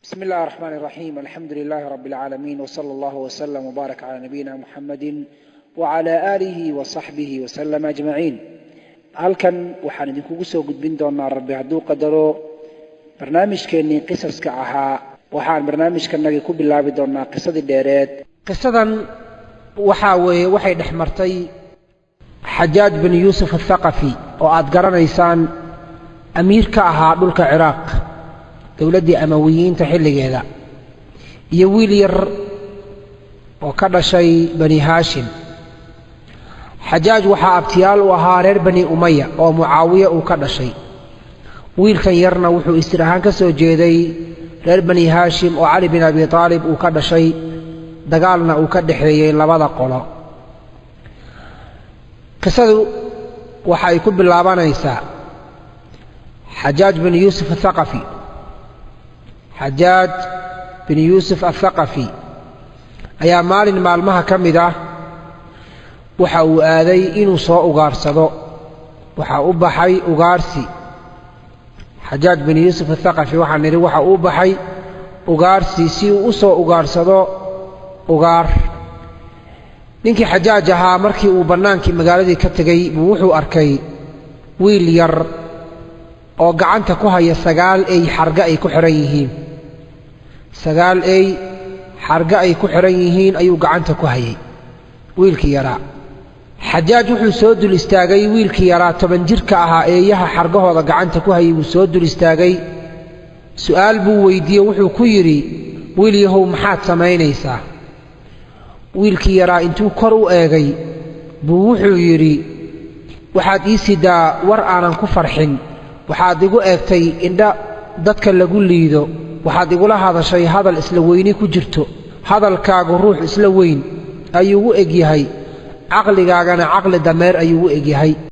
بسم الله الرحمن الرحيم، الحمد لله رب العالمين، وصلى الله وسلم وبارك على نبينا محمد وعلى آله وصحبه وسلم أجمعين. Halkan waxaan idinkugu soo gudbin doonaa, Rabbi hadduu qadaro, barnaamijkeennii qisaska ahaa. Waxaan barnaamijkanagii ku bilaabi doonaa qisadii dheereed. Qisadan waxaa weeye waxay dhex martay Xajaaj bin Yuusuf Athaqafi, oo aad garanaysaan, amiir ka ahaa dhulka Ciraaq dowladdii Amawiyiinta xilligeeda, iyo wiil yar oo ka dhashay Bani Haashim. Xajaaj waxaa abtiyaal u ahaa reer Bani Umaya oo Mucaawiye uu ka dhashay. Wiilkan yarna wuxuu istir ahaan ka soo jeeday reer Bani Haashim oo Cali bin Abi Aalib uu ka dhashay, dagaalna uu ka dhexeeyey labada qolo. Qisadu waxa ay ku bilaabanaysaa Xajaaj bin Yuusuf Athaqafi. Xajaaj bin Yuusuf Athaqafi ayaa maalin maalmaha ka mid ah waxa uu aaday inuu soo ugaarsado. Waxa u baxay ugaarsi. Xajaaj bin Yuusuf Athaqafi, waxaan nidhi, waxa uu baxay ugaarsi si uu u soo ugaarsado ugaar. Ninkii Xajaaj ahaa markii uu bannaankii magaaladii ka tegey buu wuxuu arkay wiil yar oo gacanta ku haya 9 ey xarga ay ku xidhan yihiin. 9 ey xarga ay ku xidhan yihiin ayuu gacanta ku hayay wiilkii yaraa. Xajaaj wuxuu soo dul istaagay wiilkii yaraa, 10 jirka ahaa, eeyaha xargahooda gacanta ku hayay wuu soo dul istaagay. Su'aal buu weydiiyey. Wuxuu ku yidhi: "Wiil yahow, maxaad samaynaysaa?" Wiilkii yaraa intuu kor u eegay buu wuxuu yidhi: "Waxaad ii sidaa war aanan ku farxin. Waxaad igu eegtay indha dadka lagu liido. Waxaad igula hadashay hadal isla weyni ku jirto. Hadalkaagu ruux isla weyn ayuu u egyahay, caqligaagana caqli dameer ayuu u egyahay."